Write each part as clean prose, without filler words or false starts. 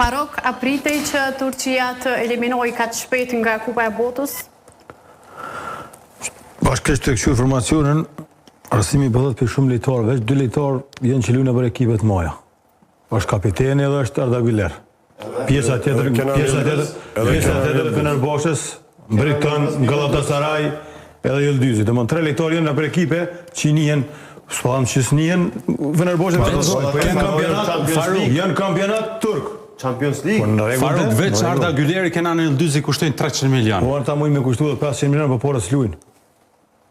Faruk, a pritej që Turqia të eliminohej kaq shpejt nga Kupa e Botës? Bashkërisht të këqyr formacionin, Arsimi po thotë për shumë lojtarë, veç dy lojtarë janë që luajnë nëpër ekipe të mëdha. Është kapiteni edhe është Arda Güler. Pjesa tjetër, pjesa tjetër, pjesa tjetër e Fenerbahçes, Brighton, Galatasaray, edhe Yildizi. Domthon tre lojtarë janë nëpër ekipe që njihen S'po them që s'njihen Fenerbahçe po po janë kampionat, janë kampionat turk. Champions League. Po në rregull. Faruk veç Arda Güleri, Kenan Yildizi kushtojnë 300 milion. Po ata mujnë me kushtu edhe 500 milion, po pare s'lujnë.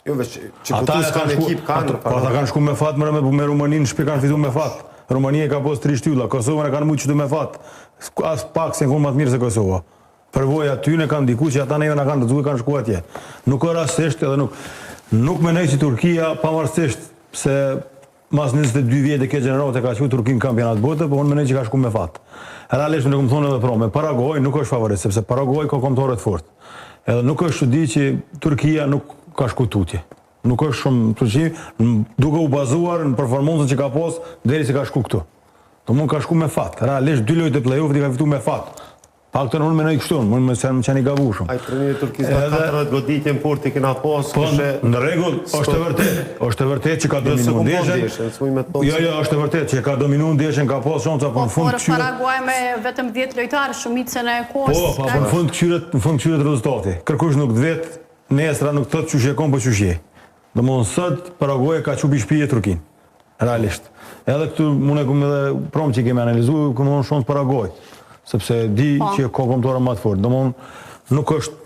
Jo veç që po tu s'kan ekip kanë. Po ata kanë shku me fat më me me Rumaninë, në shtëpi kanë fitu me fat. Rumania ka pas tri shtylla, Kosovën e kanë mujt qëtu me fat. As pak s'janë kon më të mirë se Kosova. Përvoja atyne kanë ndiku që ata neve na kanë rrëzu e kanë shku atje. Nuk është rastësisht edhe nuk nuk mendoj që Turkia pavarësisht se mas 22 vjetë kjo gjeneratë ka çu Turkinë kampionat bote, po unë mendoj që ka shku me fat. Realisht nuk më thonë edhe pro, me Paraguay nuk është favorit, sepse Paraguay ka kombëtare të fortë. Edhe nuk është çudi që Turkia nuk ka shku tutje. Nuk është shumë çudi, duke u bazuar në performancën që ka pas deri se ka shku këtu. Domthon ka shku me fat. Realisht dy lojë të play-offit i ka fitu me fat. Paktën unë mendoj kështu, mund me qenë qenë i gabushëm. Ai trajneri i Turqisë ka 40 goditje në portë i kena pas, po, kishte në rregull, është e vërtetë, është e vërtetë që ka dominuar ndeshjen. Jo, jo, është e vërtetë që ka dominuar ndeshjen, ka pas shansa, po në fund kqyret. Po Paraguay me vetëm 10 lojtarë, shumicën e kohës. Po, po, po në fund kqyret, në fund kqyret rezultati. Kërkush nuk të vet, nesra nuk thotë qysh e kom, po qysh je. Domthon sot Paraguay ka çu pi shtëpie Turkinë. Realisht. Edhe këtu unë e kum edhe prom që kemi analizu, kum dhënë shumë Paraguay, sepse di po. që ka kombëtare më të fortë. Domthon nuk është.